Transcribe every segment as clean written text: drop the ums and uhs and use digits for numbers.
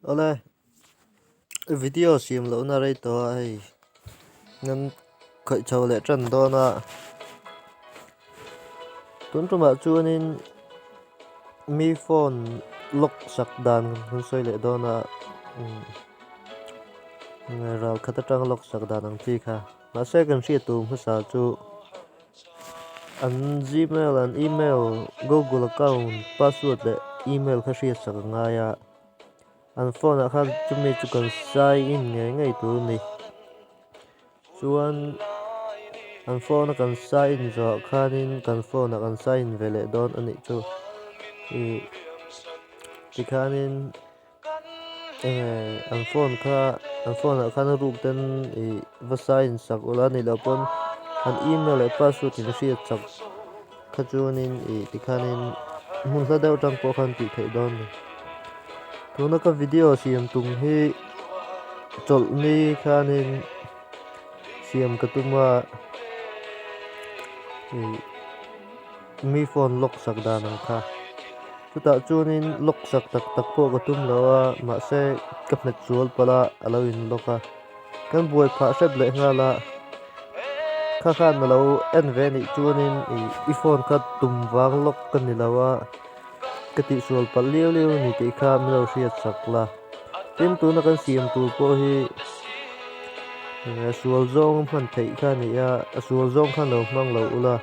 Awle video siam lohna rei tawh a hei nan khawih chho leh tan dawn a tun tumah chuanin mi phone lock sak dan kan sawi leh dawn a ral khat atanga lock sak dan ang chi kha mahse kan hriat tur hmasa chu. An gmail an email google account password leh email kha hriat sak a ngai a an phone ah khan chumi chu kan sign in ngei ngei tur a ni chuan an phone a kan sign in zawh ah khanin kan phone ah kan sign in ve leh dawn a nih chu ih tikhanin Enge an phone kha an phone ah khan a ruk ten ih va sign sak ula a nih loh pawn an email leh password in hriat chak kha chuanin ih tikhanin hmun hla deuh atang pawh khan tih theih dawn a ni. Tuna ka video siam tum hi chawlhni khanin siam ka tum a ih mi phone lock sak dan ang kha. Chutah chuanin lock sak tak tak pawh ka tum lo a, mahse ka hmet zual palh a, a lo in lock a. Kan buai phah hrep leh nghal a, kha khan a lo en ve anih chuanin ih i phone kha tum vang lock ka ni lo a, ka tihsual palh liau liau a ni tih kha min lo hriat sak la. Tin, tuna kan siam tur pawh hi sual zawng hman theih kha a ni a, a sual zawng khan lo hmang lo ula.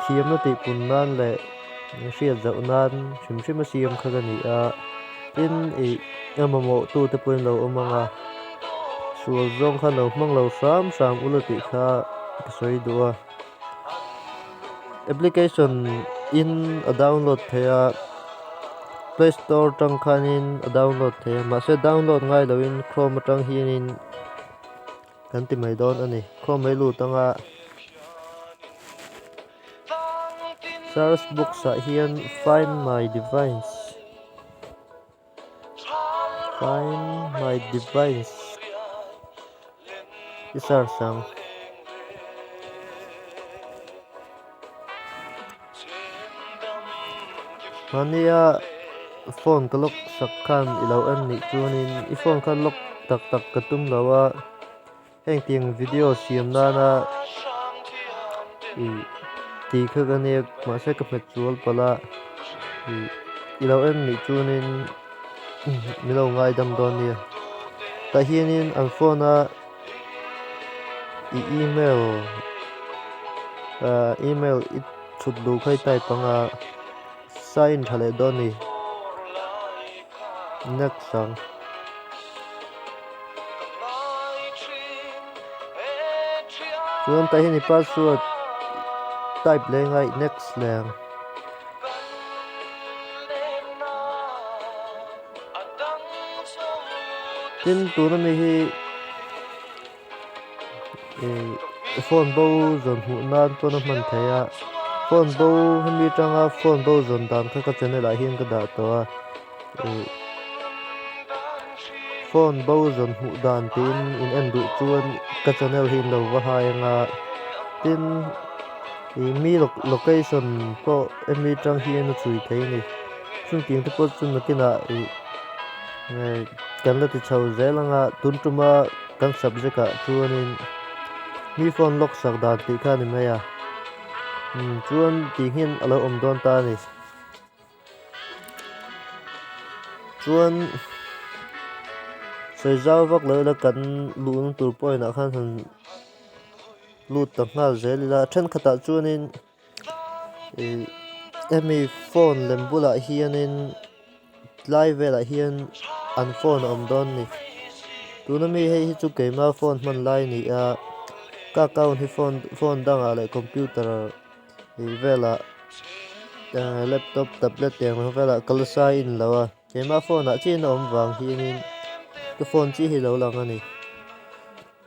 Thiamna tih pun nan leh hriat zauh nan hrim hrim a siam kha ka ni a, tin ih a mamawh tu te pawhin lo awm ang a, sual zawng khan lo hmang lo hram hram ula tih kha ka sawi duh a. Application in a download theih a, play store atang khanin a download theih a, mahse download ngai loin chrome atang hianin. Kan ti mai dawn a ni. Khaw mai lut anga search box ah hian find my device find my device i search ang. Mahnia phone ka lock sak khan i lo en nih chuanin i phone kha lock tak tak ka tum lo a, hengtiang video siam nana ih tih kha ka nia mahse ka hmet chual palh a, ih i lo en nih chuanin min lo ngaidam dawn nia. Tah hianin an phone a. I email ah email i chhut duh kha i type ang a sign tha leh dawn a ni next ang. Chuan tah hian i password type leh anga i next leh ang. Tin tuna mi hi ih phone bo zawn hmuh nan pawn a hman theih a phone bo hemi atanga phone bo zawn dan kha ka channel ah hian ka dah tawh a ih phone bo zawn hmuh dan tiin in en duh chuan ka channel hi in lo va hai anga tin ih mi location pawh hemi atang hian a chhui thei a ni. Chungtiang te pawh chu nakinah ih kan la ti chho zel ang a tun tuma kan subject ah chuanin mi phone lock sak dan tih kha a ni mai a chuan tih hian a lo awm dawn ta a ni chuan sawi zau vak lo ila kan luhna tur point ah khan han lut ta nghal zel ila thenkhatah chuanin. Ih hemi phone lem bulah hianin tlai velah hian an phone a awm dawn a ni tuna mi hei hi chu keima phone hman lai a ni a ka account hi phone phone dangah leh computer ih velah ehh laptop tablet tiang ang velah ka la sign in lo a keima phone ah chiah in a awm vang hianin ka phone chiah hi a lo lang a ni.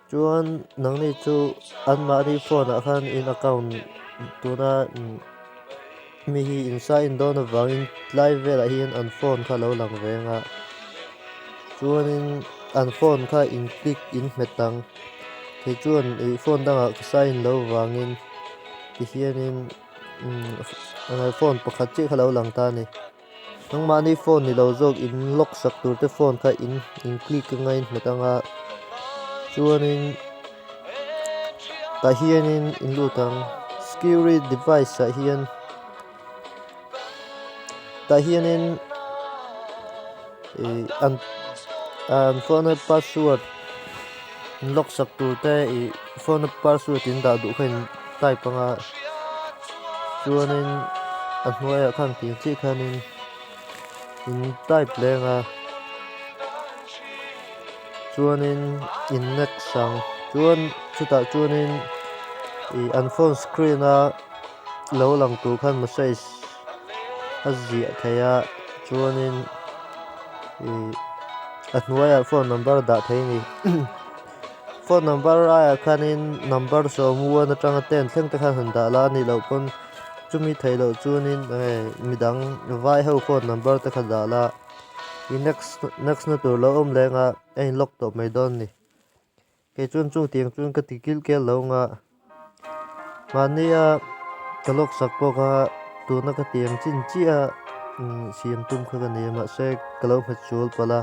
Chuan nangni chu anmahni phone ah khan in account tuna mi hi in sign dawn avangin tlai velah hian an phone kha a lo lang ve ang a chuanin an phone kha in click in hmet ang kei chuan ih phone dangah ka sign loh vangin. Tihianin phone pakhat chiah kha lo lang ta a ni. Nangmahni phone ni lo zawk in lock sak tur te phone kha in in click anga in hmet anga chuanin tah hianin in lut ang security device ah hian tah hianin ih an an phone a password in lock sak tur te ih phone a password in dah duh kha in type anga chuanin a hnuaiah khan tih ang chiah khanin in type leng a chuanin in next ang chuan chutah chuanin ih an phone screen a lo lang tur khan message a ziah theih a chuanin ih a hnuaiah phone number dah theih a ni phone number aiah khanin number sawm one atanga ten thleng te khan han dah la a nih loh pawn chumi theih loh chuanin enge midang vai ho phone number te kha dah la ih next next na tur lo awm leng a a in lock tawh mai dawn a ni. Kei chuan chung tiang chuan ka ti kil kel lo ang a, mahnia ka lawk sak pawh kha tuna ka tiang chin chiah a siam tum kha ka ni a mahse ka lo hmet sual palh a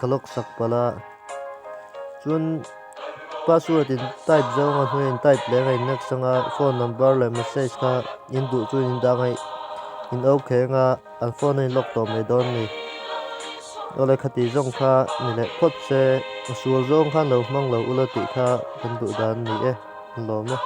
ka lawk sak palh a chuan password in type zawng a hnuaiah in type leh anga in next anga phone number leh message kha in duh chu in dah anga in okay anga. An phone a inlock tawh mai dawn a ni. Awle khati zawng kha ni leh phawt se, a sual zawng khan lo hmang lo ula tih kha kan duh dan a ni e, an lawm e.